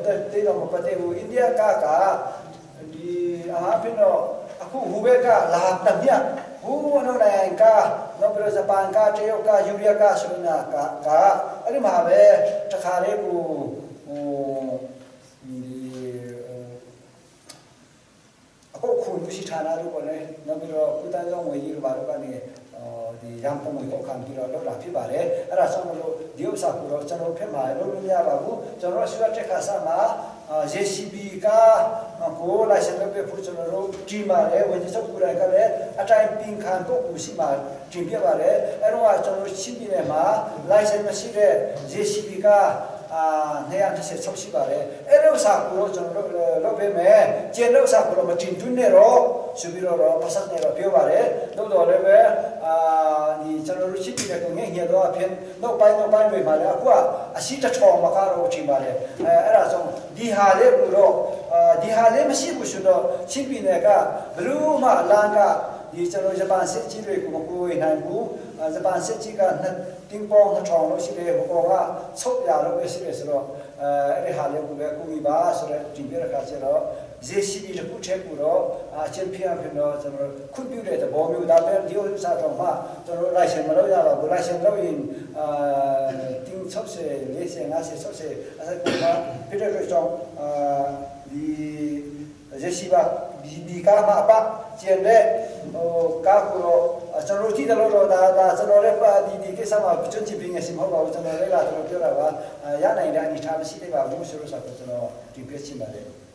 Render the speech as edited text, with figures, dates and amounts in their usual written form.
Te dong ma pate u India ka ka di aha pin no aku hube ka lahak tam ya hu ano na ka no pero Japan ka Teo ka Urea ka suina ka ka ani ma be takhare ku အကုတ်ခုလူရှိဌာနတို့ပေါ့လေနောက်ပြီးတော့ကုသန်းကျောင်းဝေကြီးတို့ဘာတို့ကနေဒီရန်ပုံငွေကောက်ခံပြီးတော့လုပ်တာဖြစ်ပါတယ်အဲ့ဒါဆောင်လို့ဒီဥစ္စာကိုတော့ကျွန်တော်ဖက်မှာလုပ်လို့မရပါဘူးကျွန်တော်ဆွေးတက်ခါဆာမှာ JCB ကကိုလာရှင်လုပ်ပြဖို့ကျွန်တော်တို့တင်ပါတယ်ဝန်ကြီးချုပ်ကိုယ်တိုင်ကလည်းအတိုင်းပင်ခံပုဂ္ဂိုလ်ရှိမှတင်ပြပါတယ်အဲ့တော့ကျွန်တော်ချင်းပြည်နယ်မှာ license မရှိတဲ့ JCB ကအာ226ရှိပါတယ်အဲ့ဒီဥစ္စာကိုတော့ကျွန်တော်တို့လုပ်ပေးမယ်ကျန်တဲ့ဥစ္စာကိုတော့မတင်တွန်းနဲ့တော့ဆိုပြီးတော့ပတ်စပ်နဲ့တော့ပြောပါတယ်တို့တော်လည်းပဲအာဒီကျွန်တော်တို့ချင်းပြည်နယ်ကိုငဲ့ညက်တော့အဖြစ်နောက်ပိုင်းနောက်ပိုင်းတွေမှာလည်းအခုကအရှိတထောင်မကတော့တင်ပါတယ်အဲအဲ့ဒါကြောင့်ဒီဟာလေးကိုတော့အာဒီဟာလေးမရှိဘူးဆိုတော့ချင်းပြည်နယ်ကဘလို့မှလမ်းကဒီကျွန်တော်ဂျပန်စစ်ကြီးတွေကိုမကိုယ်နိုင်ဘူးဂျပန်စစ်ကြီးကတင်းပေါင်း2000လို့ရှိတယ်ဟိုကောင်ကချုပ်ရလို့ပဲရှိတယ်ဆိုတော့အဲအဲ့ဒီဟာလေးကိုပဲကိုကြီးပါဆိုတော့ဒီပြရခါကျတော့ JCB တခုထက်ကိုတော့အချင်းပြဖြစ်တော့ကျွန်တော်ခွင့်ပြုတဲ့သဘောမျိုးဒါပဲဒီဥစ္စာတော့မှကျွန်တော် license မလုပ်ရပါဘူး license လုပ်ရင်အာတင်း60 40 50 60အဲ့ဒါကဖြစ်တဲ့အတွက်ကြောင့်အာဒီ JCB ဒီကားမှာအပကျန်တဲ့ဟိုကားကိုတော့ကျွန်တော်ကြည့်တယ်လို့တော့ဒါဒါကျွန်တော်လည်းဒီဒီကိစ္စမှာကျွမ်းကျင်ပညာရှင်မဟုတ်ပါဘူးကျွန်တော်လည်းလာကျွန်တော်ပြောတာပါရနိုင်တဲ့အနေအထားမရှိသေးပါဘူးဆိုလို့ဆိုတော့ကျွန်တော်ဒီပြချင်ပါတယ်။